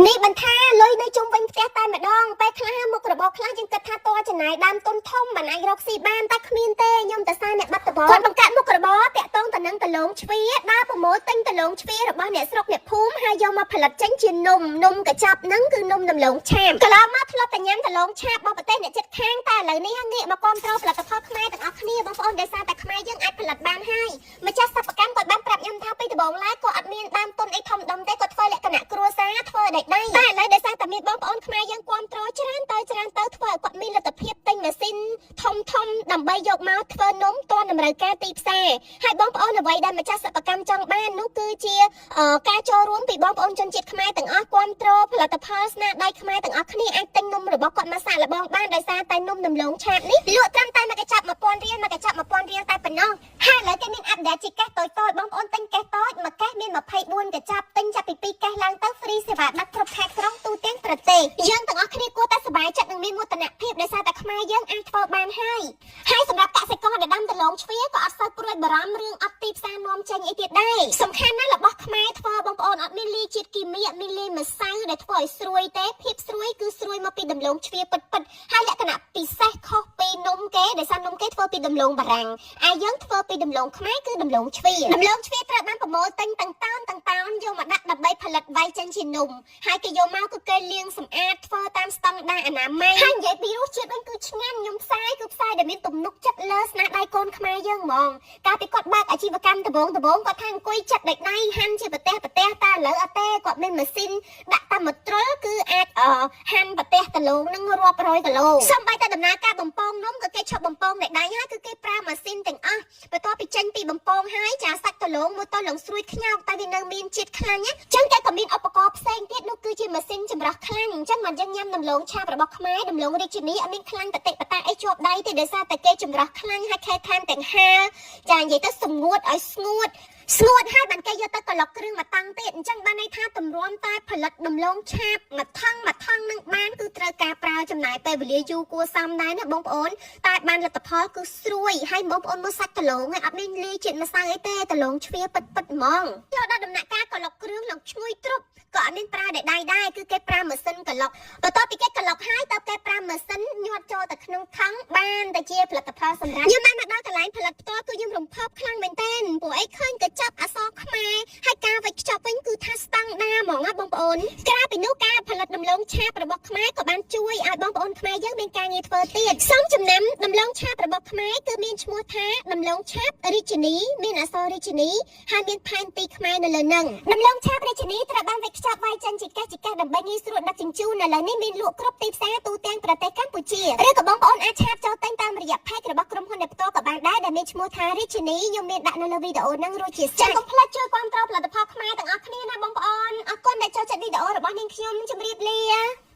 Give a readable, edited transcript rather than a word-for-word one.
នេះបន្ថាលុយនៅជុំវិញផ្ទះតែម្ដងពេលខ្លះមុខរបរខ្លះយើងគិតថាតចំណាយដើមទុនធំមិនអាចរកស៊ីបានតែគ្មានទេខ្ញុំតែសារអ្នកបាត់ដំបងគាត់បង្កើតមុខរបរតាក់ទងទៅនឹងដំឡូងជ្វាដើរប្រមូលទិញដំឡូងជ្វារបស់អ្នកស្រុកអ្នកភូមិហើយយកមកផលិតចេញជានំនំកញ្ចប់ហ្នឹងគឺនំដំឡូងឆាបកន្លងមកធ្លាប់តែញ៉ាំដំឡូងឆាបរបស់ប្រទេសអ្នកជិតខាងតែឥឡូវនេះងាកមកគ្រប់គ្រងផលិតផលខ្មែរទាំងអស់គ្នាបងប្អូនដោយសារតែខ្មែរយើងអាចផលិតបានហើយម្ចាស់សិប្បកម្មគាត់បានប្រាប់ខ្ញុំថាពីដំបូងឡើយគាត់អត់មានដើមទុនអីធំដុំទេគាត់ធ្វើលក្ខណៈគ្រួសារធ្វើដោយដៃតែឥឡូវដោយសារតែមានបងប្អូនខ្មែរយើងគ្រប់គ្រងច្រើនទៅច្រើនទៅធ្វើឲ្យគាត់មានលទ្ធភាពទិញម៉ាស៊ីនធំធំដើម្បីយកមកធ្វើនំទាន់តម្រូវការទីផ្សារហើយបងប្អូនអ្វីដែលម្ចាស់សិប្បកម្មចង់បាននោះគឺជាការចូលរួមពីបងប្អូនជនជាតិខ្មែរទាំងអស់គ្រប់គ្រងផលិតផលស្នាដៃខ្មែរទាំងអស់គ្នាអាចទិញនំរបស់គាត់មកសាកល្បងបានដោយសារតែនំដំឡូងឆាបនេះលក់ត្រឹមតែមួយកញ្ចប់1000រៀលមួយកញ្ចប់1000រៀលតែប៉ុណ្ណោះហើយឥឡូវគេមាន update ជាកេសតូចៗបងប្អូនទិញកេសតូចមួយកេសមាន24កញ្ចប់ទិញចាប់ពី2កេសឡើងទៅ free សេវាដឹកគ្រប់ខេត្តក្រុងទូទាំងប្រទេសយើងទាំងអស់គ្នាគួរតែសប្បាយចិត្តនិងមានមោទនភាពដោយសារតែខ្មែរយើងអាចធ្វើបានហើយហើយសម្រាប់កសិករដែលដាំដំឡូងជ្វាក៏អត់សូវព្រួយបារម្ភរឿងអត់ទីផ្សារនាំចេញអីទៀតដែរសំខាន់ណាស់របស់ខ្មែរធ្វើបងប្អូនអត់មានលាយជាតិគីមីអត់មានលាយម្សៅដែលធ្វើឲ្យស្រួយទេភាពស្រួយគឺស្រួយមកពីដំឡូងជ្វាពិតៗហើយលក្ខណៈពិសេសខុសពីនំគេដោយសារនំគេធ្វើពីដំឡូងបារាំងឯយើងធ្វើពីដំឡូងខ្មែរគឺដំឡូងជ្វាដំឡូងជ្វាត្រូវបានប្រមូលទិញទាំងតោនទាំងតោនយកមកដាក់ដើម្បីផលិតវ៉ៃចេញជានំហើយគេយកមកគឺគេលាងសម្អាតធ្វើតាមស្តង់ដារអនាម័យហើយនិយាយពីរសជាតិវិញគឺឆ្ងាញ់ខ្ញុំផ្សាយគឺផ្សាយដែលមានទំនុកចិត្តលើស្នាដៃកូនខ្មែរយើងហ្មងកាលពីគាត់បើកអាជីវកម្មដំបូងដំបូងគាត់ថាអង្គុយចិត្តដៃដៃហាន់ជាប្រទេសប្រទេសតែឥឡូវអត់ទេគាត់មានម៉ាស៊ីនដាក់តាមមួយទ្រុលគឺអាចអឺហាន់ប្រទេសគីឡូនឹងរាប់រយគីឡូសូម្បីតែដំណើរការបំពងនំក៏គេឈប់បំពងដោយដៃហើយគឺគេប្រើម៉ាស៊ីនទាំងអស់បន្ទាប់ពីចេញពីបំពងហើយចាសាច់ដំឡូងមួយតឡើងស្រួយខ្ញោកតែវានៅមានជាតិខ្លាញ់ណាចឹងគេក៏មានឧបករណ៍ផ្សេងទៀតនោះគឺជាម៉ាស៊ីនចម្រោះខ្លាញ់អញ្ចឹងមិនយើងញ៉ាំដំឡូងឆាបរបស់ខ្មែរដំឡូងរាជធានីអត់មានខ្លាញ់តតិបតាអីជាប់ដៃទេដោយសារតែគេចម្រោះខ្លាញ់ហើយខែខានទាំងហាលចានិយាយទៅសម្ងួតឲ្យស្ងួតស្ងួតហើយបានគេយកទៅក្លុកគ្រឿងមកតាំងទៀតអញ្ចឹងបានន័យថាតម្រាំតែផលិតដំឡូងឆាបមួយថងមួយថងនឹងបានគឺត្រូវការប្រើចំណាយពេលវេលាយូរគួរសមដែរណាបងប្អូនតែបានលទ្ធផលគឺស្រួយហើយបងប្អូនមើលសាច់ដំឡូងឯងអត់មានលាយជាតិម្សៅអីទេដំឡូងជ្វាពិតពិតហ្មងចូលដល់ដំណាក់កាលក្លុកគ្រឿងឡើងឈ្ងុយទ្រុបក៏អត់មានប្រើតែដៃដែរគឺគេប្រើម៉ាស៊ីនក្លុកបន្ទាប់ពីគេក្លុកហើយតើគេប្រើម៉ាស៊ីនញាត់ចូលទៅក្នុងថង់បានតែជាផលិតផលសម្រាប់ខ្ញុំបានមកដល់កន្លែងផលិតផ្ទាល់គឺខ្ញុំរំភើបខ្លាំងមែនទែនព្រោះអីឃើញកញ្ចប់អក្សរខ្មែរហើយការវេចខ្ចប់វិញគឺថាស្តង់ដាហ្មងណាបងប្អូនក្រៅពីនោះការផលិតដំឡូងឆាបរបស់ខ្មែរក៏បានជួយឲ្យបងប្អូនខ្មែរយើងមានការងារធ្វើទៀតសូមចំណាំដំឡូងឆាបរបស់ខ្មែរគឺមានឈ្មោះថាដំឡូងឆាបរាជនីមានអក្សររាជនីហើយមានផែនទីខ្មែរនៅលើនឹងដំឡូងឆាបរាជនីត្រូវបានវេចខ្ចប់វាយចេញជាកេសជាកេសដើម្បីងាយស្រួលដឹកជញ្ជូនឥឡូវនេះមានលក់គ្រប់ទីផ្សារទូទាំងប្រទេសកម្ពុជាឬក៏បងប្អូនអាច chat ចូលទិញតាមរយៈ page របស់ក្រុមហ៊ុនអ្នកផ្ទាល់ក៏បានដែរដែលមានឈ្មោះថារាជនីខ្ញុំមានដាក់នៅលើវីដេអូហ្នឹងរួចជាស្រេចកុំភ្លេចជួយគាំទ្រផលិតផលខ្មែរទាំងអស់គ្នាណាបងប្អូនអរគុណដែលចូលចិត្តវីដេអូរបស់នាងខ្ញុំជម្រាបលា។